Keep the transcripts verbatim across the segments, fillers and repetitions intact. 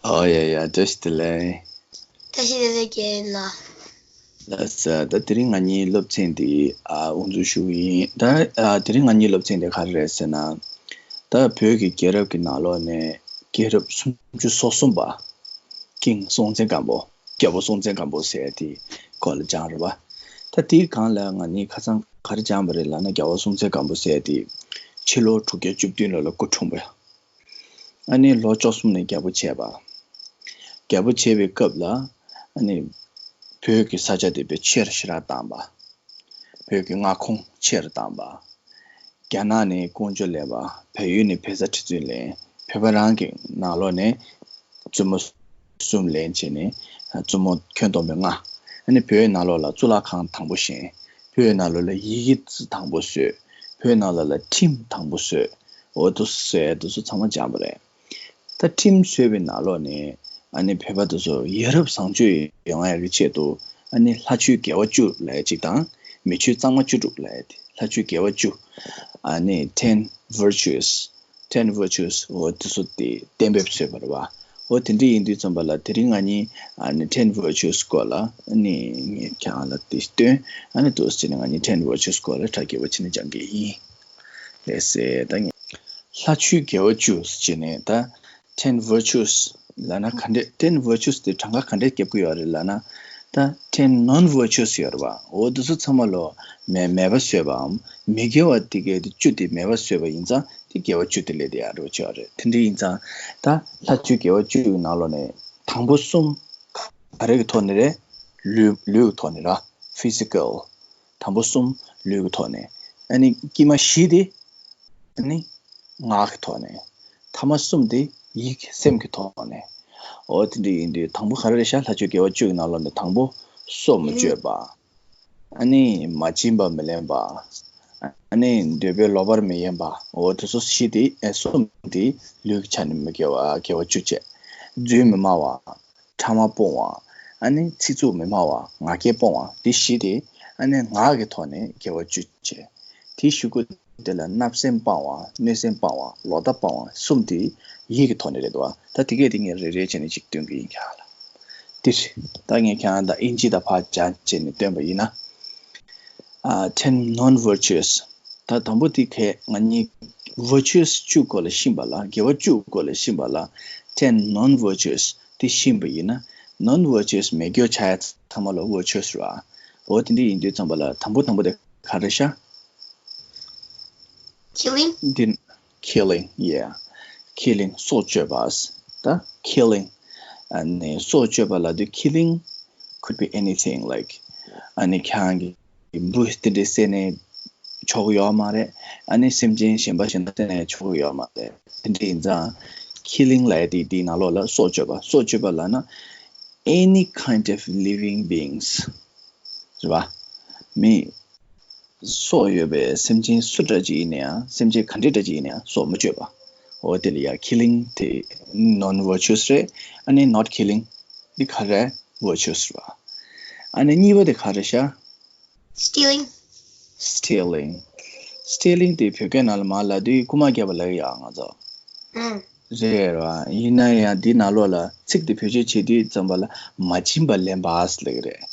ཨོ་ཡ་ཡ། བཀྲ་ཤིས་བདེ་ལེགས། བཀྲ་ཤིས་བདེ་ལེགས་རྒན་ལགས། ལགས་སོ། ད་དེ་རིང་ང་གཉིས་སློབ་ཚན་འདི་ཨ་དབུ་འཛུགས་ཞུ་གི་ཡིན། ད་ཨ་དེ་རིང་ང་གཉིས་སློབ་ཚན་འདི་ག་རེ་རེད་ཟེར་ན། ད་བོད་ཀྱི་རྒྱལ་རབས་ཀྱི་ནང་ལོགས་ནས་རྒྱལ་རབས་སུམ་ཅུ་སོ་གསུམ་པ། King སྲོང་བཙན་སྒམ་པོ། རྒྱལ་པོ་སྲོང་བཙན་སྒམ་པོ་ཟེར་ཡ་དེ་སྐོར་ལ་སྦྱངས་རེད་པ། ད་དེའི་སྒང་ལ་ང་གཉིས་ཁ་སང་ག་རེ་སྦྱངས་པ་རེད་ལབ་ན། རྒྱལ་པོ་སྲོང་བཙན་སྒམ་པོ་ཟེར་ཡ་དེ་ཕྱི་ལོ་དྲུག་བརྒྱ་བཅུ་བདུན་ལོ་ལ་སྐུ་འཁྲུངས་པ། ཨ་ནི་ལོ་བཅུ་གསུམ་ནས་རྒྱལ་པོ་བྱས་པ། རྒྱལ་པོ་བྱས་པའི་སྐབས་ལ་ཨ་ནི་བོད་ཀྱི་ས་ཆ་དེ་དཔེ་ཆེར་ཞེ་དྲག་བཏང་པ། བོད་ཀྱི་མངའ་ཁོངས་ཆེར་བཏང་པ། རྒྱ་ནག་ནས་ཀོང་ཇོ་ལེན་པ། བལ་ཡུལ་ནས་བལ་བཟའ་ཁྲི་བཙུན་ལེན། བོད་པ་རང་གི་ནང་ལོགས་ནས་བཙུན་མོ་གསུམ་ལེན་བྱས་ནས་བཙུན་མོ་ཁྱོན་བསྡོམས་པའི་ལྔ། ཨ་ནི་བོད་ནང་ལོགས་ལ་གཙུག་ལག་ཁང་དང་པོ་བཞེངས། བོད་ནང་ལོགས་ལ་ཡི་གེ་དང་པོ་བཟོས། བོད་ནང་ལོགས་ལ་ཁྲིམས་དང་པོ་བཟོས། འོ་དེ་བཟོས་དེ་ཚོ་ཚང་མ་སྦྱངས་པ་རེད། ད་ཁྲིམས་བཟོས་པའི་ནང་ལོགས་ནས་ཨ་ནི་བོད་པ་དེ་ཚོ་ཡ་རབས་བཟང་སྤྱོད་ཡོང་ཡ་གི་ཆེད་དུ་ཨ་ནི་ལྷ་ཆོས་དགེ་བ་བཅུ་ལབ་ཡ་གཅིག་དང་། མི་ཆོས་གཙང་མ་བཅུ་དྲུག་ལབ་ཡ་དེ། ལྷ་ཆོས་དགེ་བ་བཅུ། ཨ་ནི་ten virtues། ten virtues། འོ་དེ་ཚོ་དེ་གཏན་འབེབས་བཟོས་པ་རེད་པ། འོ་དེ་འདྲ་ཡིན་དུས་ཙམ་པ་ལ་དེ་རིང་ང་གཉིས་ཨ་ནི་ten virtues སྐོར་ལ་ཨ་ནི་ངས་ཁྱེད་རང་ལ་དེ་སྟོན། ཨ་ནི་འདུག་སེ་བྱས་ནས་ང་གཉིས་ten virtues སྐོར་ལ་ཕྲ་རྒྱས་པོ་བྱས་ནས་སྦྱང་གི་ཡིན། ལགས་སེ། ད་ངས་ལྷ་ཆོས་དགེ་བ་བཅུ་ཟེར་ནས་ད་ten virtues ལབ་ན་ག་འདྲས། ten virtues དེ་གྲངས་ཀ་ག་འདྲས་རྒྱབ་ཀྱི་ཡོད་རེད་ལབ་ན། ད་ten non virtues ཡོད་རེད་པ། འོ་དེ་ཚོ་ཚང་མ་ལོ་མེ་མེད་པ་བཟོས་པའམ་མི་དགེ་བ་དེ་གའི་དེ་བཅུ་དེ་མེད་པ་བཟོས་པ་ཡིན་ཙང་དེ་དགེ་བ་བཅུ་དེ་ལས་དེ་ཡག་འགྲོ་ཆོག་རེད། དེ་འདྲ་ཡིན་ཙང་ད་ལྷ་ཆོས་དགེ་བ་བཅུ་ཡི་ནང་ལོགས་ནས་དང་པོ་གསུམ་ག་རེ་གི་ཐོག་ནས་རེད། ལུས་ལུས་ཀྱི་ཐོག་ནས་ར། physical། དང་པོ་གསུམ་ལུས་ཀྱི་ཐོག་ནས། ཨ་ནི་དཀྱིལ་མ་བཞི་དེ་ཨ་ནི་ངག་གི་ཐོག་ནས། ཐ་མ་གསུམ་དེ་ཡིད་ཀྱི་སེམས་ཀྱི་ཐོག་ནས། འོ་དེ་འདྲ་ཡིན་དུས་དང་པོ་ག་རེ་རེད་ཤག་ལྷ་ཆོས་དགེ་བ་བཅུ་ཡི་ནང་ལོགས་ནས་དང་པོ་སྲོག་མི་གཅོད་པ། ཨ་ནི་མ་བྱིན་པ་མི་ལེན་པ། ཨ་ནི་འདོད་པའི་ལོག་པར་མི་གཡེམ་པ། འོ་དེ་ཚོ་བཞི་དེ་ཨེ་གསུམ་དེ་ལུས་ཀྱི་ཆ་ནས་མི་དགེ་བ་དགེ་བ་བཅུ་བྱས། རྫུན་མི་སྨྲ་བ། ཕྲ་མ་སྤོང་བ། ཨ་ནི་ཚིག་རྩུབ་མི་སྨྲ་བ། ངག་འཁྱལ་སྤོང་བ། འདི་བཞི་དེ་ཨ་ནི་ངག་གི་ཐོག་ནས་དགེ་བ་བཅུ་བྱས། དེའི་གཞུག་གུ་དེ་ལ་བརྣབ་སེམས་སྤང་བ། གནོད་སེམས་སྤང་བ། ལོག་ལྟ་སྤང་བ། གསུམ་དེ་ཡིད་ཀྱི་ཐོག་ནས་རེད་འདུག་བ། ད་དེ་གས་དེ་ངས་རེ་རེ་བྱས་ནས་ཅིག་སྟོན་གྱི་ཡིན་ཁྱེད་རང་ལ། དེ་རེད། ད་ངས་ཁྱེད་རང་ལ་ཨིན་ཇི་དང་ཕར་སྦྱར་བྱས་ནས་སྟོན་པ་ཡིན་ན། ཨ། ten non virtues། ད་དང་པོ་དེ་གས་ང་གཉིས་virtues བཅུ་སྐོར་ལ་ཤེས་པ་ལ། དགེ་བ་བཅུ་སྐོར་ལ་ཤེས་པ་ལ། ten non virtues དེ་ཤེས་པ་ཡིན་ན། non virtues མེད་རྒྱུ་ཆགས་ཡ་ཚང་མ་ལ་virtues རེད་བ། འོ་དེ་འདྲ་ཡིན་དུས་ཙམ་པ་ལ་དང་པོ་དང་པོ་དེ་ག་རེ་ཤག Killing. འདི། Killing, yeah. Killing, སྲོག་གཅོད་པ། ད་killing ཨ་ནི་སྲོག་གཅོད་པ་ལབ་དུས། Killing could be anything, like ཨ་ནི་ཁྱེད་རང་གི་འབུ་དེ་འདྲ་བསད་ནས་ཆོག་གི་ཡོད་མ་རེད། ཨ་ནི་སེམས་ཅན་གཞན་པ་གཞན་དག་བསད་ནས་ཆོག་གི་ཡོད་མ་རེད། དེ་འདྲ་ཡིན་ཙང་། Killing ལབ་ཡ་དེ་དེའི་ནང་ལོགས་ལ་སྲོག་གཅོད་པ། སྲོག་གཅོད་པ་ལབ་ན་any kind of living beings རེད་བ། མི་སྲོག་ཡོད་པའི་སེམས་ཅན་སུ་འདྲ་ཅིག་ཡིན་ན་ཡང་། སེམས་ཅན་ག་འདྲ་འདྲ་ཅིག་ཡིན་ན་ཡང་སྲོག་མི་གཅོད་པ། འོ་དེ་ལ་ཡ་Killing དེ་non virtuous རེད། ཨ་ནི་not killing དེ་ག་རེ། Virtuous རེད་བ། ཨ་ནི་གཉིས་པ་དེ་ག་རེ་ཤག Stealing. Stealing. Stealing དེ་བོད་སྐད་ནང་ལ་མར་ལབ་དུས་རྐུ་མ་བརྒྱབ་པ་ལབ་ཡ་ང་ཚོ། ཨང་། རེད་བ། ཡིན་ན་ཡང་འདི་ནང་ལོགས་ལ་ཚིག་དེ་བེད་སྤྱོད་བྱེད་དུས་ཙམ་པ་ལ་མ་བྱིན་པ་ལེན་པ་ཟེར་ལབ་ཀྱི་རེད།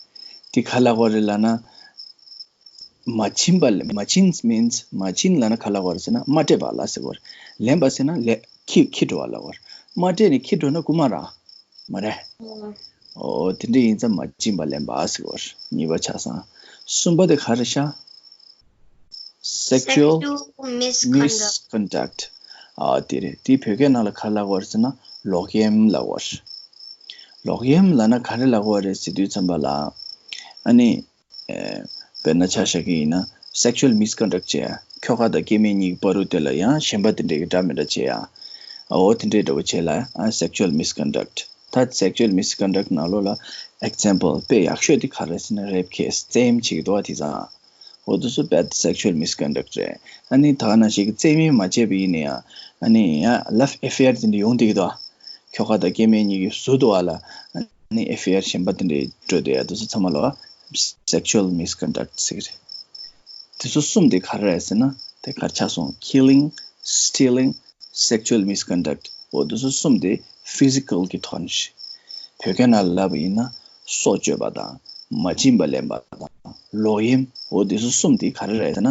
དེ་ག་ལབ་དགོས་རེད་ལབ་ན། མ་བྱིན་པ་ལ། མ་བྱིན means མ་བྱིན་ལབ་ན་ག་ལབ་དགོས་རེད་ཟེར་ན། མ་སྤྲད་པ་ལ་ཟེར་དགོས་རེད། ལེན་པ་ཟེར་ན་ལེ། ཁྱི་ཁྱི་འགྲོ་བ་ལབ་དགོས་རེད། མ་སྤྲད་ནས་ཁྱི་འགྲོ་ན་རྐུ་མ་རེད། མ་རེད། ཨང་། འོ་དེ་འདྲ་ཡིན་ཙང་མ་བྱིན་པ་ལེན་པ་ཟེར་དགོས་རེད། གཉིས་པ་ཆགས་སོང་། གསུམ་པ་དེ་ག་རེ་ཤག Sexual Sexual misconduct. Misconduct. ཨ་དེ་རེད། དེ་བོད་སྐད་ནང་ལ་ག་ལབ་དགོས་རེད་ཟེར་ན་ལོག་གཡེམ་ལབ་དགོས་རེད། ལོག་གཡེམ་ལབ་ན་ག་རེ་ལབ་དགོས་རེད་ཟེར་དུས་ཙམ་པ་ལ། ཨ་ནི། ཨེ། དཔེར་ན་ཆ་བཞག་གི་ཡིན་ན་sexual misconduct བྱེད་ཡ། ཁྱོ་ག་དང་སྐྱེ་དམན་གཉིས་ཀྱི་བར་དུ་དེ་ལ་ཡང་ཞེན་པ་དེ་འདྲའི་གི་འདྲ་མི་འདྲ་བྱེད་ཡ། འོ་དེ་འདྲའི་འདྲ་བོ་བྱེད་ལ་ཨ་sexual misconduct། ད་sexual misconduct ནང་ལོགས་ལ་example དཔེ་ཡག་ཤོས་དེ་ག་རེ་ཟེར་ན་rape case བཙན་གཡེམ་བྱེད་ཀྱི་འདུག་བ་དེ་ཚང་། འོ་དེ་ཚོ་bad sexual misconduct རེད། ཨ་ནི་ད་ག་ནང་བཞིན་གྱི་བཙན་གཡེམ་མ་བྱས་པ་ཡིན་ན་ཡང་ཨ་ནི་ཡང་love affair དེ་འདྲ་ཡོང་བསྡད་ཀྱི་འདུག་བ། ཁྱོ་ག་དང་སྐྱེ་དམན་གཉིས་ཀྱི་ཟུར་དུ་བ་ལ་ཨ་ནི་affair གཞན་པ་དེ་འདྲའི་འགྲོ་བསྡད་ཡ་དེ་ཚོ་ཚང་མ་ལ་sexual misconduct ཟེར་གྱི་རེད། དེ་ཚོ་གསུམ་དེ་ག་རེ་རེད་ཟེར་ན་དེ་ག་རེ་ཆགས་སོང་། Killing, stealing, sexual misconduct འོ་དེ་ཚོ་གསུམ་དེ་ཕི་སི་ཀལ་གྱི་ཐོག་ནས་བཤད། བོད་སྐད་ནང་ལ་ལབ་པ་ཡིན་ན་སྲོག་གཅོད་པ་དང་མ་བྱིན་པ་ལེན་པ་དང་ལོག་གཡེམ། འོ་དེ་ཚོ་གསུམ་དེ་ག་རེ་རེད་ཟེར་ན་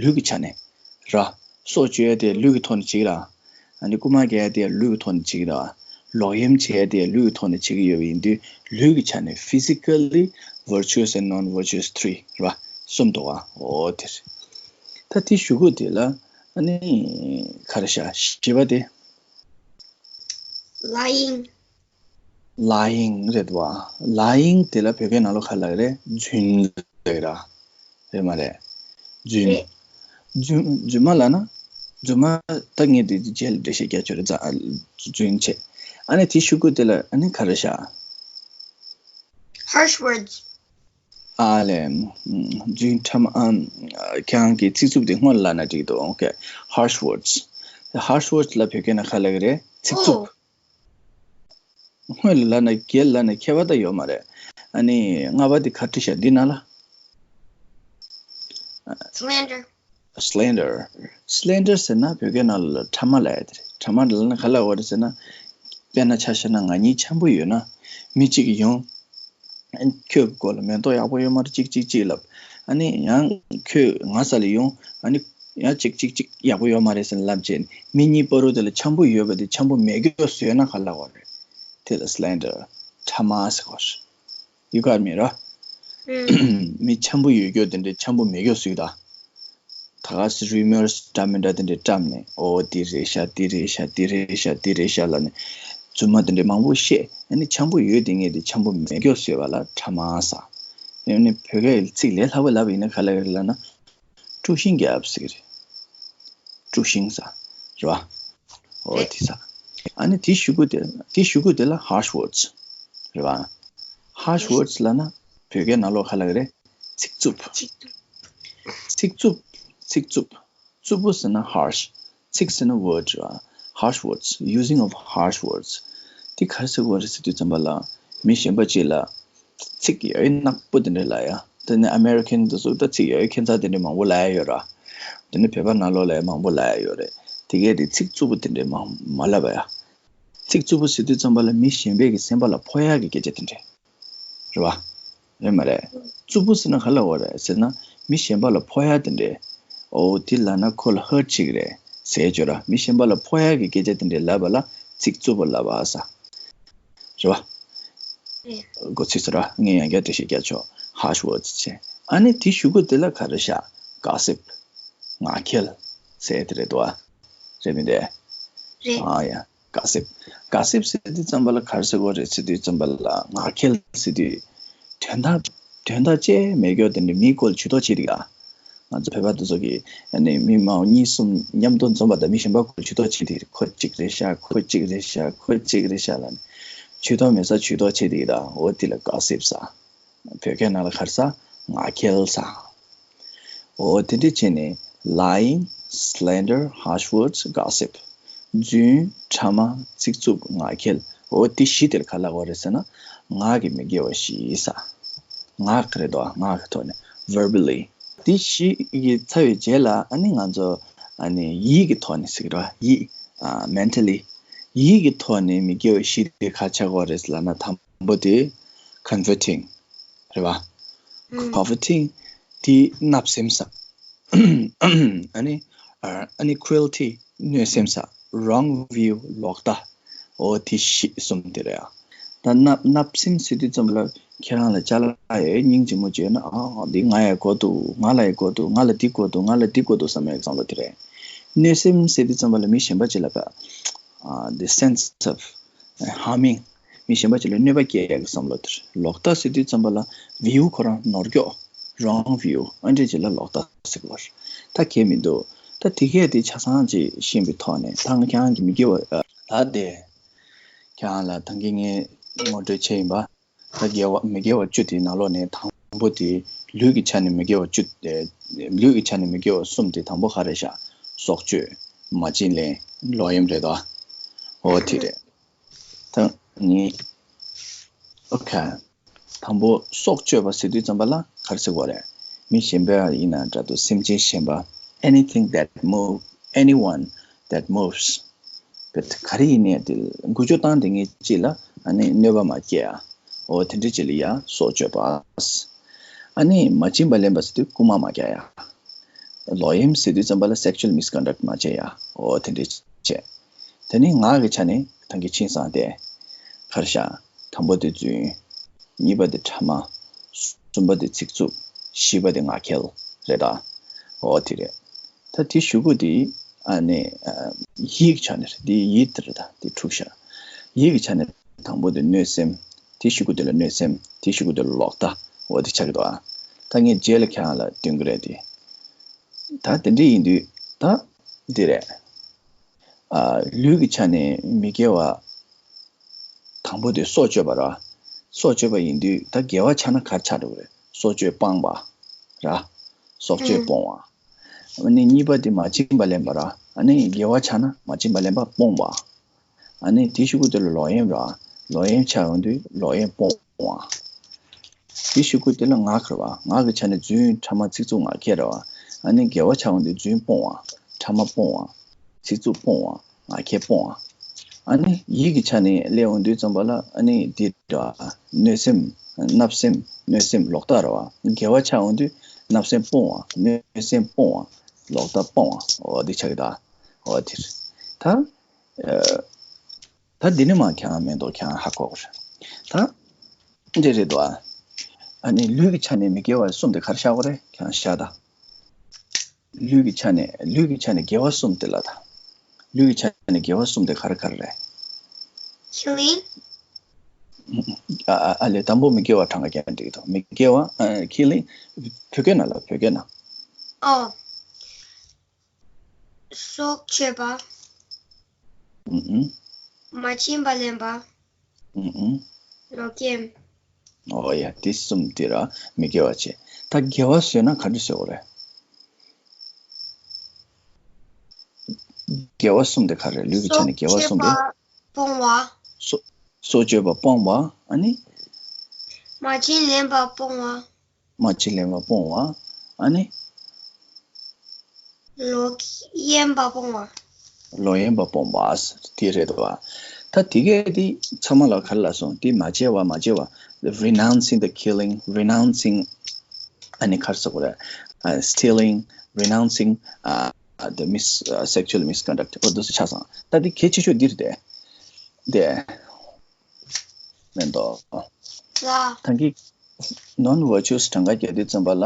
ལུས་ཀྱི་ཆ་ནས་ར། སྲོག་གཅོད་ཡ་དེ་ལུས་ཀྱི་ཐོག་ནས་བྱེད་ཀྱི་ར། ཨ་ནི་རྐུ་མ་རྒྱག་ཡ་དེ་ལུས་ཀྱི་ཐོག་ནས་བྱེད་ཀྱི་ར། ལོག་གཡེམ་བྱེད་ཡ་དེ་ལུས་ཀྱི་ཐོག་ནས་བྱེད་ཀྱི་ཡོད་པ་ཡིན་དུས་ལུས་ཀྱི་ཆ་ནས་physically virtuous and non-virtuous three ར། གསུམ་འདུག་ག་འོ་དེ་རེད། ད་དེ་གཞུག་གུ་དེ་ལ་ཨ་ནི་ག་རེ་བཞག་བཞི་པ་དེ། Lying. Lying རེད་བ། Lying དེ་ལ་བོད་སྐད་ནང་ལོགས་ག་ལབ་རེད། རྫུན་ལབ་ར། རེད་མ་རེད། རྫུན། རྫུན་རྫུན་མ་ལབ་ན། རྫུན་མ་ད་ངས་དེ་རྗེས་ལ་འགྲེལ་བཤད་རྒྱག་ཆོག་རེད་ཙང་། རྫུན་བྱེད། ཨ་ནི་དེ་གཞུག་གུ་དེ་ལ་ཨ་ནི་ག་རེ་བཞག Harsh words. ཨ་ལས། རྫུན་ཕྲ་མ། ཨམ། ཁྱེད་རང་གི་ཚིག་རྩུབ་དེ་སྔོན་ལ་ལབ་ན་འགྲིག་འདུག Okay. Harsh words. Harsh words ལ་བོད་སྐད་ནང་ག་ལབ་ཀྱི་རེད། ཚིག་རྩུབ། སྔོན་ལ་ལབ་ན་རྗེས་ལ་ལབ་ན་ཁྱད་པར་ད་ཡོད་མ་རེད། ཨ་ནི་ལྔ་པ་དེ་ག་བྲིས་ཤག་འདི་ནང་ལ། Slander. Slander. Slander ཟེར་ན་བོད་སྐད་ནང་ལ་ཕྲ་མ་ལབ་ཡ་དེ་རེད། ཕྲ་མ་ལབ་ན་ག་ལབ་དགོས་རེད་ཟེར་ན། དཔེར་ན་ཆ་བཞག་ན་ང་གཉིས་འཆམ་པོ་ཡོད་ན། མི་གཅིག་གིས་ཡོང་། ཨ་ནི་ཁྱོད་ཀྱི་སྐོར་ལ་མེ་ཏོག་ཡག་པོ་ཡོད་མ་རེད་ཅིག་ཅིག་ཅིག་ལབ། ཨ་ནི་ཡང་ཁྱོད་ང་ས་ལ་ཡོང་། ཨ་ནི་ཡང་ཅིག་ཅིག་ཅིག་ཡག་པོ་ཡོད་མ་རེད་ཟེར་ལབ་བྱས་ནས་མི་གཉིས་བར་དུ་དེ་ལ་འཆམ་པོ་ཡོད་པ་དེ་འཆམ་པོ་མེད་རྒྱུ་བཟོས་ན་ག་ལབ་དགོས་རེད། དེ་ལ་slander. ཕྲ་མ་ཟེར་དགོས་རེད། You got me ར། མི་འཆམ་པོ་ཡོད་རྒྱུ་དེ་འདྲའི་འཆམ་པོ་མེད་རྒྱུ་བཟོས་ད། ད་ག་སེ་rumors འདྲ་མི་འདྲ་དེ་འདྲའི་བཀྲམ་ནས་ཨོ་འདི་རེད་ཤག་འདི་རེད་ཤག་འདི་རེད་ཤག་འདི་རེད་ཤག་འདི་རེད་ཤག་ལབ་ནས་རྫུན་མ་དེ་འདྲའི་མང་པོ་བཤད། ཨ་ནི་འཆམ་པོ་ཡོད་དེ་ངས་དེ་འཆམ་པོ་མེད་རྒྱུ་བཟོས་པ་ལ་ཕྲ་མ་ཟེར། ཨ་ནི་བོད་སྐད་ཚིག་ལས་སླ་པོ་ལབ་པ་ཡིན་ན་ག་ལབ་ཡོད་རེད་ལབ་ན། དཀྲུག་ཤིང་རྒྱབ་ཟེར་གི་རེད། དཀྲུག་ཤིང་ཟེར། རེད་བ། ཨོ་དེ་ཟེར། ཨ་ནི་དེ་གཞུག་གུ་དེ་དེ་གཞུག་གུ་དེ་ལ་harsh words རེད་བ། Harsh words ལབ་ན་བོད་སྐད་ནང་ལོགས་ག་ལབ་ཀྱི་རེད། ཚིག་རྩུབ། ཚིག་རྩུབ། ཚིག་རྩུབ། རྩུབ་པོ་ཟེར་ན་harsh། ཚིག་ཟེར་ན་word རེད་བ། Harsh words, using of harsh words. དེ་ག་རེ་ཟེར་དགོས་རེད་ཟེར་དུས་ཙམ་པ་ལ་མི་གཞན་པ་ཅིག་ལ་ཚིག་ཡ་ཡི་ནག་པོ་དེ་འདྲ་ལབ་ཡ། དེ་ནི་American དེ་ཚོ་ད་ཚིག་ཡ་ཡི་ཁྱད་མཚར་དེ་འདྲ་མང་པོ་ལབ་ཡ་ཡོད་ར། དེ་ནི་བོད་པ་ནང་ལོགས་ལ་ཡ་མང་པོ་ལབ་ཡ་ཡོད་རེད། དེ་གས་དེ་ཚིག་རྩུབ་པོ་དེ་འདྲ་མང་མ་ལབ་ཡ། ཚིག་རྩུབ་པོ་ཟེར་དུས་ཙམ་པ་ལ་མི་གཞན་པའི་གི་སེམས་པ་ལ་ཕོག་ཡག་གི་སྐད་ཆ་དེ་འདྲས། རེད་བ། རེད་མ་རེད། རྩུབ་པོ་ཟེར་ན་ག་ལ་འོ་རེད་ཟེར་ན་མི་གཞན་པ་ལ་ཕོག་ཡག་དེ་འདྲས། ཨོ་དེ་ལབ་ན་ཁོ་ལ་hurt བྱེད་ཀྱི་རེད་ཟེར་བརྗོད་ར། མི་གཞན་པ་ལ་ཕོག་ཡག་གི་སྐད་ཆ་དེ་འདྲས་ལབ་པ་ལ་ཚིག་རྩུབ་པོ་ལབ་པ་ཟེར། རེད་བ། གོ་ཚིག་ཟེར་ར་ངས་ཡང་བསྐྱར་འགྲེལ་བཤད་རྒྱག་ཆོག harsh words བྱས། ཨ་ནི་དེ་གཞུག་གུ་དེ་ལ་ག་རེ་བཞག gossip ངག་འཁྱལ་ཟེར་དེ་རེད་དོ། རེད་མི་འདུག་རེད། ཨ་ཡ། gossip gossip ཟེར་དུས་ཙམ་པ་ལ་ག་རེ་ཟེར་དགོས་རེད་ཟེར་དུས་ཙམ་པ་ལ་ངག་འཁྱལ་ཟེར་དུས། དོན་དག་དོན་དག་ཅི་མེད་རྒྱུ་དེ་འདྲ་མིའི་སྐོར་ལ་ཇུས་གཏོགས་བྱེད་དེ་ག་ང་ཚོ་བོད་པ་དེ་ཚོ་གིས་ཨ་ནི་མི་མང་པོ་གཉིས་གསུམ་མཉམ་དུ་འཛོམས་པ་དང་མི་གཞན་པ་སྐོར་ལ་ཇུས་གཏོགས་བྱེད་དེ་ཁོ་གཅིག་རེད་ཤག་ཁོ་གཅིག་རེད་ཤག་ཁོ་གཅིག་རེད་ཤག་ལབ་ནས་ཇུས་གཏོགས་མེད་ས་ཇུས་གཏོགས་བྱེད་དེ་ག་འོ་དེ་ལ་gossip ཟེར། བོད་སྐད་ནང་ལ་ག་རེ་ཟེར། ངག་འཁྱལ་ཟེར། འོ་དེ་འདྲ་བྱས་ནས་lying, slander, harsh words, gossip རྫུན། ཕྲ་མ། ཚིག་རྩུབ། ངག་འཁྱལ། འོ་དེ་བཞི་དེར་ག་ལབ་དགོས་རེད་ཟེར་ན། ངག་གི་མི་དགེ་བ་བཞི་ཟེར། ངག་གི་རེད་དོ། ངག་གི་ཐོག་ནས་verbally དེ་བཞི་གི་ཚར་བའི་རྗེས་ལ་ཨ་ནི་ང་ཚོ་ཨ་ནི་ཡིད་ཀྱི་ཐོག་ནས་ཟེར་གི་རེད་བ། ཡིད། ཨ། mentally ཡིད་ཀྱི་ཐོག་ནས་མི་དགེ་བ་བཞི་དེ་ག་ཆགས་དགོས་རེད་ཟེར་ལབ་ན་དང་པོ་དེ་coveting རེད་བ། coveting དེ་བརྣབ་སེམས་ཟེར། ཨ་ནི་ཨ་ནི་cruelty གནོད་སེམས་ཟེར། wrong view ལོག་ལྟ། འོ་དེ་བཞི་གསུམ་དེ་རེད་ཨ། ད་བརྣབ་བརྣབ་སེམས་ཟེར་དུས་ཙམ་པ་ལ་ཁྱེད་རང་ལ་ཅ་ལག་ཡོད་སྙིང་རྗེ་མོ་བྱས་ན་ཨ་འདི་ང་ཡ་དགོས་འདུག་ང་ལ་ཡ་དགོས་འདུག་ང་ལ་འདི་དགོས་འདུག་ང་ལ་འདི་དགོས་འདུག་བསམ་ཡག་བསམ་བློ་དེ་རེད། གནོད་སེམས་ཟེར་དུས་ཙམ་པ་ལ་མི་གཞན་པ་ཅིག་ལ་བ། ཨ། the sense of harming མི་གཞན་པ་ཅིག་ལ་གནོད་པ་སྐྱེལ་ཡག་གི་བསམ་བློ་དེར། ལོག་ལྟ་ཟེར་དུས་ཙམ་པ་ལ་view ཁོ་རང་ནོར་འཁྱོག wrong view ཨ་འདྲས་ཅིག་ལ་ལོག་ལྟ་ཟེར་གི་རེད། ད་གལ་མི་འདུག་ད་དེ་གས་དེ་ཆ་ཚང་ཅིག་ཤེས་པའི་ཐོག་ནས་ད་ང་ཁྱེད་རང་གི་མི་དགེ་བ་ད་དེ་ཁྱེད་རང་ལ་ད་གིན་ངས་ངོ་སྤྲོད་བྱས་ཡིན་པ། ད་དགེ་བ་མི་དགེ་བ་བཅུ་དེའི་ནང་ལོགས་ནས་དང་པོ་དེ་ལུས་ཀྱི་ཆ་ནས་མི་དགེ་བ་བཅུ། ལུས་ཀྱི་ཆ་ནས་མི་དགེ་བ་གསུམ་དེ་དང་པོ་ག་རེ་བཞག་སྲོག་གཅོད། མ་བྱིན་ལེན། ལོག་གཡེམ་རེད་དོ། འོ་དེ་རེད། ད་ནི། ཨོ་ཁེ། དང་པོ་སྲོག་གཅོད་པ་ཟེར་དུས་ཙམ་པ་ལ་ག་རེ་ཟེར་དགོས་རེད། མི་གཞན་པ་ཡིན་ན་འདྲ་འདུག་སེམས་ཅན་གཞན་པ། anything that move, anyone that moves. ག་རེ་ཡིན་ནའི་དེ་འགུལ་སྐྱོད་བཏང་དེ་ངེས་ཅིག་ལ་ཨ་ནི་གནོད་པ་མ་སྐྱེལ་ཡ། འོ་དེ་འདྲ་ཅིག་ལ་ཡ་སྲོག་གཅོད་པ། ཨ་ནི་མ་བྱིན་པ་ལེན་པ་ཟེར་དུས་རྐུ་མ་མ་རྒྱག་ཡ། ལོག་གཡེམ་ཟེར་དུས་ཙམ་པ་ལ་sexual misconduct མ་བྱེད་ཡ། འོ་དེ་འདྲ་བྱས། དེ་ནི་ངག་གི་ཆ་ནས་ད་གིན་ཕྱིན་སོང་སྟེ། གར་ཤ། དང་པོ་དེ་རྫུན། གཉིས་པ་དེ་ཕྲ་མ། གསུམ་པ་དེ་ཚིག་རྩུབ། བཞི་པ་དེ་ངག་འཁྱལ་རེད་ད། འོ་དེ་རེད། ད་དེ་གཞུག་གུ་དེ་ཨ་ནི་ཡིད་ཀྱི་ཆ་ནས་རེད། དེ་ཡིད་དེ་རེད་ད། དེ་འཁྲུག་ཤ། ཡིད་ཀྱི་ཆ་ནས་དང་པོ་དེ་གནོད་སེམས། དེ་གཞུག་གུ་དེ་ལ་གནོད་སེམས། དེ་གཞུག་གུ་དེ་ལ་ལོག་ལྟ། འོ་དེ་ཆགས་ཀྱི་འདུག་ཨ། ད་ངས་རྗེས་ལ་ཁྱེད་རང་ལ་སྟོན་གྱི་རེད་དེ། ད་དེ་འདྲ་ཡིན་དུས་ད་འདི་རེད། ཨ། ལུས་ཀྱི་ཆ་ནས་མི་དགེ་བ། དང་པོ་དེ་སྲོག་གཅོད་པ་ར། སྲོག་གཅོད་པ་ཡིན་དུས་ད་དགེ་བ་ཆགས་ན་ག་རེ་ཆགས་འགྲོ་གི་རེད། སྲོག་གཅོད་སྤང་བ་ར། སྲོག་གཅོད་ཨུམ། སྤོང་བ། ཨ་ནི་གཉིས་པ་དེ་མ་བྱིན་པ་ལེན་པ་ར། ཨ་ནི་དགེ་བ་ཆགས་ན་མ་བྱིན་པ་ལེན་པ་སྤོང་བ། ཨ་ནི་དེའི་གཞུག་གུ་དེ་ལ་ལོག་གཡེམ་ར། ལོག་གཡེམ་ཆགས་ཡོང་དུས་ལོག་གཡེམ་སྤོང་བ། དེའི་གཞུག་གུ་དེ་ལ་ངག་གི་ར་བ། ངག་གི་ཆ་ནས་རྫུན་ཕྲ་མ་ཚིག་རྩུབ་ངག་འཁྱལ་ར་བ། ཨ་ནི་དགེ་བ་ཆགས་ཡོང་དུས་རྫུན་སྤོང་བ། ཕྲ་མ་སྤོང་བ། ཚིག་རྩུབ་སྤོང་བ། ངག་འཁྱལ་སྤོང་བ། ཨ་ནི་ཡིད་ཀྱི་ཆ་ནས་སླེབས་ཡོང་དུས་ཙམ་པ་ལ་ཨ་ནི་འདི་ར་བ། གནོད་སེམས། བརྣབ་སེམས། གནོད་སེམས་ལོག་ལྟ་ར་བ། དགེ་བ་ཆགས་ཡོང་དུས་བརྣབ་སེམས་སྤོང་བ། གནོད་སེམས་སྤོང་བ། ལོག་ལྟ་སྤོང་བ། འོ་འདི་ཆགས་ཀྱི་ད། འོ་འདིར། ད། ཨ། ད་འདི་ནི་མ་ཁྱེད་རང་མེད་མདོག་ཁྱེད་རང་ཧ་གོ་གི་རེད། ད་འདི་རེད་དོ། ཨ་ནི་ལུས་ཀྱི་ཆ་ནས་མི་དགེ་བ་གསུམ་དེ་ག་རེ་བཞག་གོ་རེད། ཁྱེད་རང་བཞག་ད། ལུས་ཀྱི་ཆ་ནས་ལུས་ཀྱི་ཆ་ནས་དགེ་བ་གསུམ་དེ་ལ་ད། ལུས་ཀྱི་ཆ་ནས་དགེ་བ་གསུམ་དེ་ག་རེ་ག་རེ་རེད། Killing. ཨ་ཨ་ཨ་ལས་དང་པོ་མི་དགེ་བ་གྲངས་ཀ་རྒྱག་འགྲིག་གི་འདུག་མི་དགེ་བ། ཨ། Killing. བོད་སྐད་ནང་ལ། བོད་སྐད་ནང་། ཨོ། སྲོག་གཅོད་པ། ཨུ་ཨུ། མ་བྱིན་པ་ལེན་པ། ཨུ་ཨུ། ལོག་གཡེམ། ཨོ་ཡ། དེ་གསུམ་དེ་ར་མི་དགེ་བ་བྱེད། ད་དགེ་བ་བཟོས་ན་ག་འདྲ་བཟོ་དགོས་རེད། དགེ་བ་གསུམ་དེ་ག་རེ་རེད། ལུས་ཀྱི་ཆ་ནས་དགེ་བ་གསུམ་དེ། སྲོག་གཅོད་པ་སྤོང་བ། སྲོག་སྲོག་གཅོད་པ་སྤོང་བ། ཨ་ནི། མ་བྱིན་ལེན་པ་སྤོང་བ། མ་བྱིན་ལེན་པ་སྤོང་བ། ཨ་ནི། ལོག་གཡེམ་པ་སྤོང་བ། ལོག་གཡེམ་པ་སྤོང་བ། དེ་རེད་དོ། ད་དེ་གས་དེ་ཚང་མ་ལ་ག་རེ་ལབ་སོང་། དེ་མ་བྱེད་པ། མ་བྱེད་པ། Renouncing the killing, renouncing. ཨ་ནི་ག་རེ་ཟེར་དགོས་རེད། ཨ། Stealing, renouncing, ཨ། The mis- ཨ། sexual misconduct. འོ་འདུག་སེ་ཆགས་སོང་། ད་དེ་གལ་ཆེ་ཤོས་འདི་རེད་དེ། དེ། མེད་དོ། ལ། ད་གིན་non virtuous གྲངས་ཀ་རྒྱག་དུས་ཙམ་པ་ལ།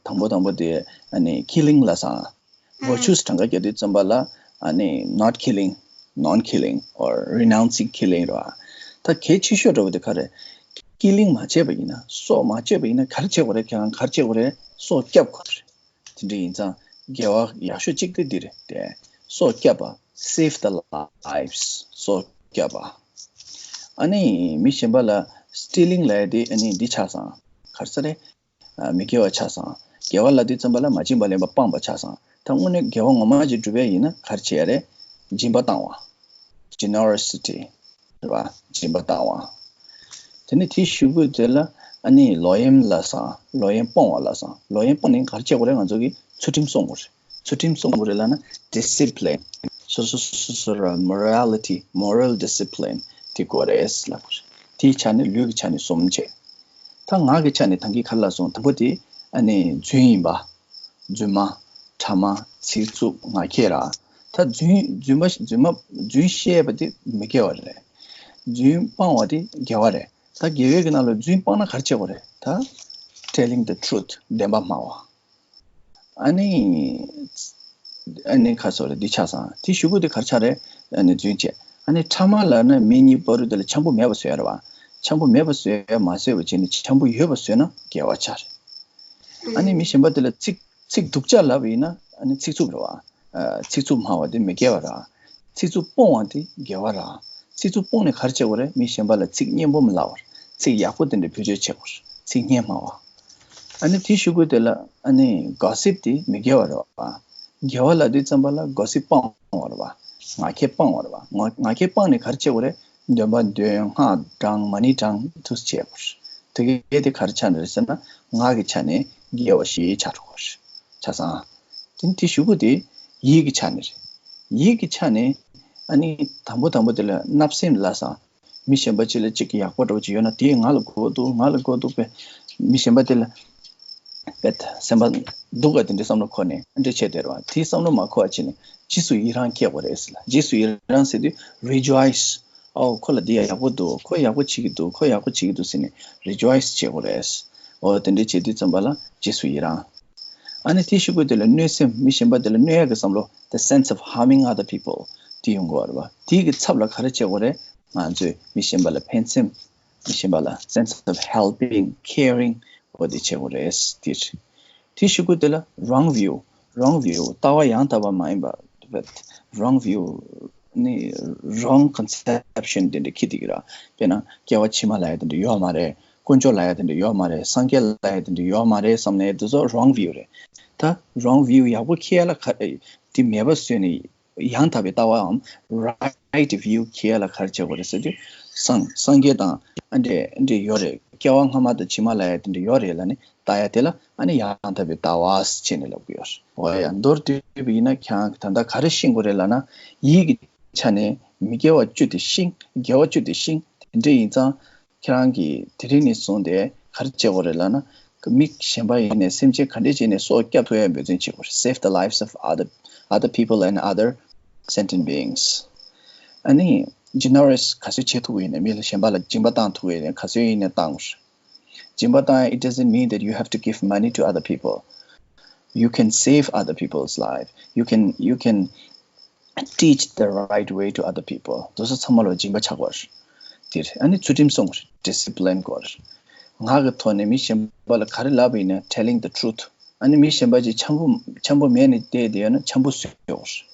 དང་པོ་དང་པོ་དེ་ཨ་ནི་killing ལབ་སོང་། ཨུམ། Virtuous གྲངས་ཀ་རྒྱག་དུས་ཙམ་པ་ལ་ཨ་ནི་not killing, non-killing or renouncing killing རེད་བ། ད་གལ་ཆེ་ཤོས་འདྲ་བོ་དེ་ག་རེ། Killing མ་བྱས་པ་ཡིན་ན། སྲོག་མ་གཅོད་པ་ཡིན་ན་ག་རེ་བྱེད་དགོས་རེད། ཁྱེད་རང་ག་རེ་བྱེད་དགོས་རེད། སྲོག་སྐྱབས་དགོས་རེད། དེ་འདྲ་ཡིན་ཙང་དགེ་བ་ཡག་ཤོས་གཅིག་དེ་འདི་རེད་དེ། སྲོག་སྐྱབས་པ། Save the lives. སྲོག་སྐྱབས་པ། ཨ་ནི་མི་གཞན་པ་ལ་stealing ལབ་ཡ་དེ་ཨ་ནི་འདི་ཆགས་སོང་། ག་རེ་ཟེར་རེད། ཨ། མི་དགེ་བ་ཆགས་སོང་། དགེ་བ་ལབ་དུས་ཙམ་པ་ལ་མ་བྱིན་པ་ལེན་པ་སྤངས་པ་ཆགས་སོང་། ད་དངོས་གནས་དགེ་བ་ངོ་མ་ཅིག་སྒྲུབ་ཡ་ཡིན་ན་ག་རེ་བྱེད་ཡ་རེད། སྦྱིན་པ་བཏང་བ། Generosity རེད་བ། སྦྱིན་པ་བཏང་བ། དེ་ནས་དེའི་གཞུག་གུ་དེ་ལ་ཨ་ནི་ལོག་གཡེམ་ལབ་སོང་། ལོག་གཡེམ་སྤོང་བ་ལབ་སོང་། ལོག་གཡེམ་སྤོང་ནས་ག་རེ་བྱེད་དགོས་རེད། ང་ཚོ་གིས་ཚུལ་ཁྲིམས་སྲུང་དགོས་རེད། ཚུལ་ཁྲིམས་སྲུང་དགོས་རེད་ལབ་ན་discipline། སོ་སོ་སོ་སོ་སོ་ར་morality, moral discipline དེ་དགོས་རེད་ལབ་དགོས་རེད། དེའི་ཆ་ནས་ལུས་ཀྱི་ཆ་ནས་གསུམ་བྱས། ད་ངག་གི་ཆ་ནས་ད་གིན་ག་རེ་ལབ་སོང་། དང་པོ་དེ་ཨ་ནི་རྫུན་ཡིན་པ། རྫུན་མ། ཕྲ་མ། ཚིག་རྩུབ། ངག་འཁྱལ་ར། ད་རྫུན་རྫུན་མ་རྫུན་མ་རྫུན་བཤད་པ་དེ་མི་དགེ་བ་རེད། རྫུན་སྤང་བ་དེ་དགེ་བ་རེད། ད་དགེ་བའི་གི་ནང་ལ་རྫུན་སྤང་ན་ག་རེ་བྱེད་དགོས་རེད། ད་telling the truth བདེན་པ་སྨྲ་བ། ཨ་ནི། ཨ་ནི་ཁ་སོ་རེད་འདི་ཆགས་སོང་། དེ་གཞུག་གུ་དེ་ག་རེ་ཆགས་རེད། ཨ་ནི་རྫུན་བྱས། ཨ་ནི་ཕྲ་མ་ལབ་ན་མི་གཉིས་བར་དུ་དེ་ལ་འཆམ་པོ་མེད་པ་བཟོ་ཡ་རེད་བ། འཆམ་པོ་མེད་པ་བཟོ་ཡ་མ་བཟོས་པ་བྱས་ནས་འཆམ་པོ་ཡོད་པ་བཟོས་ན་དགེ་བ་ཆགས་རེད། ཨ་ནི་མི་གཞན་པ་དེ་ལ་ཚིག་ཚིག་སྡུག་ཅག་ལབ་པ་ཡིན་ན་ཨ་ནི་ཚིག་རྩུབ་རེད་བ། ཨ། ཚིག་རྩུབ་སྨྲ་བ་དེ་མི་དགེ་བ་རེད། ཚིག་རྩུབ་སྤོང་བ་དེ་དགེ་བ་རེད། ཚིག་རྩུབ་སྤོང་ནས་ག་རེ་བྱེད་དགོས་རེད། མི་གཞན་པ་ལ་ཚིག་སྙན་པོ་མ་ལབ་པར་ཚིག་ཡག་པོ་དེ་འདྲ་བེད་སྤྱོད་བྱེད་དགོས་རེད། ཚིག་སྙན་སྨྲ་བ། ཨ་ནི་དེའི་གཞུག་གུ་དེ་ལ་ཨ་ནི་gossip དེ་མི་དགེ་བ་རེད་བ། དགེ་བ་ལབ་དུས་ཙམ་པ་ལ་gossip སྤང་བ་རེད་བ། ངག་འཁྱལ་སྤང་བ་རེད་བ། ངག་ངག་འཁྱལ་སྤངས་ནས་ག་རེ་བྱེད་དགོས་རེད། འདོན་པ་འདོན། སྔགས་བགྲང་། མ་ཎི་བགྲང་། དེ་ཚོ་བྱེད་དགོས་རེད། དེ་གས་དེ་ག་རེ་ཆགས་ནི་རེད་ཟེར་ན་ངག་གི་ཆ་ནས་དགེ་བ་ཞིག་ཆགས་འགྲོ་གི་རེད། ཆགས་སོང་། དེ་ནི་དེའི་གཞུག་གུ་དེ་ཡིད་ཀྱི་ཆ་ནས་རེད། ཡིད་ཀྱི་ཆ་ནས་ ཨ་ནི་དང་པོ་དང་པོ་དེ་ལ་བརྣབ་སེམས་ལབ་ས། མི་གཞན་པ་ཅིག་ལ་ཅིག་གི་ཡག་པོ་འདྲ་བོ་ཅིག་ཡོད་ན་དེས་ང་ལ་དགོས་འདུག་ང་ལ་དགོས་འདུག་པས། མི་གཞན་པ་དེ་ལ་པས་སེམས་པ་སྡུག་ག་དེ་འདྲའི་བསམ་བློ་འཁོར་ནས་འདྲ་བྱས་བསྡད་ར་བ། དེའི་བསམ་བློ་མ་འཁོར་བ་བྱས་ནས་རྗེས་སུ་ཡི་རང་སྐྱེ་དགོས་རེད་ཟེར་ལ། རྗེས་སུ་ཡི་རང་ཟེར་དུས་rejoice། ཨོ་ཁོ་ལ་འདི་ཡག་པོ་འདུག་ཁོ་ཡག་པོ་བྱེད་ཀྱི་འདུག་ཁོ་ཡག་པོ་བྱེད་ཀྱི་འདུག་ཟེར་ནས་rejoice་བྱེད་དགོས་རེད། ཨོ་དེ་འདྲ་བྱེད་དུས་ཙམ་པ་ལ་རྗེས་སུ་ཡི་རང་། ཨ་ནི་དེའི་གཞུག་གུ་དེ་ལ་གནོད་སེམས། མི་གཞན་པ་དེ་ལ་གནོད་ཡག་གི་བསམ་བློ། The sense of harming other people་དེ་ཡོང་གི་ཡོད་རེད་བ། དེའི་གི་ཚབ་ལ་ག་རེ་བྱེད་དགོས་རེད། ང་ཚོས་མི་གཞན་པ་ལ་ཕན་སེམས། མི་གཞན་པ་ལ་sense of helping, caring་འོ་དེ་བྱེད་དགོས་རེད། དེ་དེའི་གཞུག་གུ་དེ་ལ་wrong view, wrong view་ལྟ་བ་ཡང་དག་པ་མ་ཡིན་པ། wrong view་ནི་wrong conception་དེ་འདྲ་འཁྱེར་བསྡད་ཀྱི་ར། དཔེར་ན་སྐྱེ་བ་ཕྱི་མ་ལབ་ཡ་དེ་འདྲ་ཡོད་མ་རེད། དཀོན་མཆོག་ལབ་ཡ་དེ་འདྲ་ཡོད་མ་རེད། སངས་རྒྱས་ལབ་ཡ་དེ་འདྲ་ཡོད་མ་རེད་བསམ་ནས་དེ་ཚོ་wrong view་རེད། ད་wrong view་ཡག་པོ་འཁྱེར་ཡ་ལ་ག་དེ་མེད་པ་བཟོས་ནས་ཡང་དག་པའི་ལྟ་བའམ་right view་འཁྱེར་ཡ་ལ་ག་རེ་བྱེད་དགོས་རེད་ཟེར་དུས། སངས་སངས་རྒྱས་དང་ཨ་འདྲས་འདྲས་ཡོད་རེད། སྐྱེ་བ་སྔ་མ་དང་ཕྱི་མ་ལབ་ཡ་དེ་འདྲ་ཡོད་རེད་ལབ་ནས་ལྟ་ཡ་དེ་ལ་ཨ་ནི་ཡང་དག་པའི་ལྟ་བ་ཟེར་ནས་ལབ་ཀྱི་ཡོད་རེད། འོ་ཡ། མདོར་བསྡུས་པ་ཡིན་ན་ཁྱེད་རང་གིས་ད་ལྟ་ག་རེ་ཤེས་དགོས་རེད་ལབ་ན། ཡིད་ཀྱི་ཆ་ནས་མི་དགེ་བ་བཅུ་དེ་ཤེས། དགེ་བ་བཅུ་དེ་ཤེས། དེ་འདྲ་ཡིན་ཙང་ཁྱེད་རང་གིས་དེ་རིང་ནས་བཟུང་སྟེ་ག་རེ་བྱེད་དགོས་རེད་ལབ་ན། མི་གཞན་པ་ཡིན་ནའི་སེམས་ཅན་ག་འདྲས་བྱས་ནས་སྲོག་སྐྱབས་ཐུབ་ཡ་འབད་བརྩོན་བྱེད་དགོས་རེད། Save the lives of other, other people and other sentient beings. ཨ་ནི་generous་ག་ཚོད་བྱེད་ཐུབ་ཡིན་ནའི། མི་ལ་གཞན་པ་ལ་སྦྱིན་པ་བཏང་ཐུབ་ཡིན་ནའི་ག་ཚོད་ཡིན་ནའི་བཏང་དགོས་རེད། སྦྱིན་པ་བཏང་ཡ། It doesn't mean that you have to give money to other people. You can save other people's life. You can, you can teach the right way to other people. དེ་ཚོ་ཚང་མ་ལ་སྦྱིན་པ་བྱ་དགོས་རེད། དེ་རེད། ཨ་ནི་ཚུལ་ཁྲིམས་སྲུང་དགོས་རེད། discipline་དགོས་རེད། ངག་གི་ཐོག་ནས་མི་གཞན་པ་ལ་ག་རེ་ལབ་པ་ཡིན་ན་telling the truth། ཨ་ནི་མི་གཞན་པ་ཅིག་འཆམ་པོ་འཆམ་པོ་མེད་ནས་བསྡད་བསྡད་ཡོད་ན་འཆམ་པོ་བཟོ་དགོས་རེད།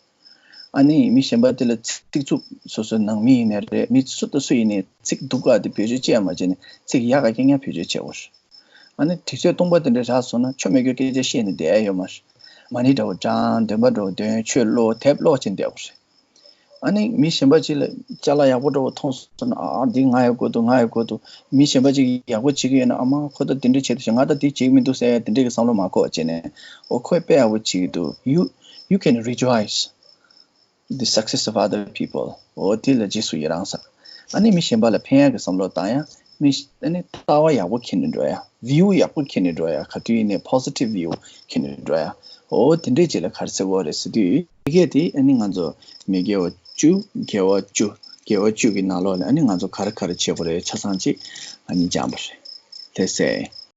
ཨ་ནི་མི་གཞན་པ་དེ་ལ་ཚིག་རྩུབ། སོ་སོའི་ནང་མི་ཡིན་ནའི་རེད། མི་སུ་དང་སུ་ཡིན་ནའི་ཚིག་སྡུག་ག་དེ་བེད་སྤྱོད་བྱེད་ཡ་མ་བྱས་ནས་ཚིག་ཡག་ག་རྐྱང་རྐྱང་བེད་སྤྱོད་བྱེད་དགོས་རེད། ཨ་ནི་དུས་ཚོད་སྟོང་པ་དེ་འདྲ་རག་སོང་ན་ཆོ་མེད་རྒྱུ་སྐད་ཆ་བཤད་ནས་བསྡད་ཡ་ཡོད་མ་རེད། མ་ཎི་འདྲ་བོ་བགྲང་། འདོན་པ་འདྲ་བོ་འདོན། ཆོས་ཀློག་དེབ་ཀློག་བྱས་བསྡད་དགོས་རེད། ཨ་ནི་མི་གཞན་པ་ཅིག་ལ་ཅ་ལག་ཡག་པོ་འདྲ་བོ་མཐོང་སོང་ན། ཨ་འདི་ང་ཡང་དགོས་འདུག་ང་ཡང་དགོས་འདུག་མི་གཞན་པ་ཅིག་ཡག་པོ་བྱེད་ཀྱི་ཡོད་ན། ཨ་མ་ཁོ་ད་འདི་འདྲ་བྱེད་འདུག་ཟེར། ང་ད་འདི་བྱེད་ཀྱི་མི་འདུག་ཟེར་དེ་འདྲ་གི་བསམ་བློ་མ་འཁོར་བ་བྱས་ནས། ཨོ་ཁོས་དཔེ་ཡག་པོ་བྱེད་ཀྱི་འདུག you, you can rejoice the success of other people. ཨོ་དེ་ལ་རྗེས་སུ་ཡི་རང་ཟེར། ཨ་ནི་མི་གཞན་པ་ལ་ཕན་ཡག་གི་བསམ་བློ་བཏང་ཡ། མི་ཨ་ནི་ལྟ་བ་ཡག་པོ་འཁྱེར་ནས་འགྲོ་ཡ། view་ཡག་པོ་འཁྱེར་ནས་འགྲོ་ཡ། ག་དུས་ཡིན་ནའི་positive view་འཁྱེར་ནས་འགྲོ་ཡ། ཨོ་དེ་འདྲས་ཅིག་ལ་ག་རེ་ཟེར་དགོས་རེད་ཟེར་དུས། དེ་གས་དེ་ཨ་ནི་ང་ཚོ་མི་དགེ་བ་བཅུ། དགེ་བ་བཅུ། དགེ་བ་བཅུ་གི་ནང་ལོགས་ལ་ཨ་ནི་ང་ཚོ་ག་རེ་ག་རེ་བྱེད་དགོས་རེད། ཆ་ཚང་ཅིག་ཨ་ནི་སྦྱངས་པ་རེད། ལགས་སེ།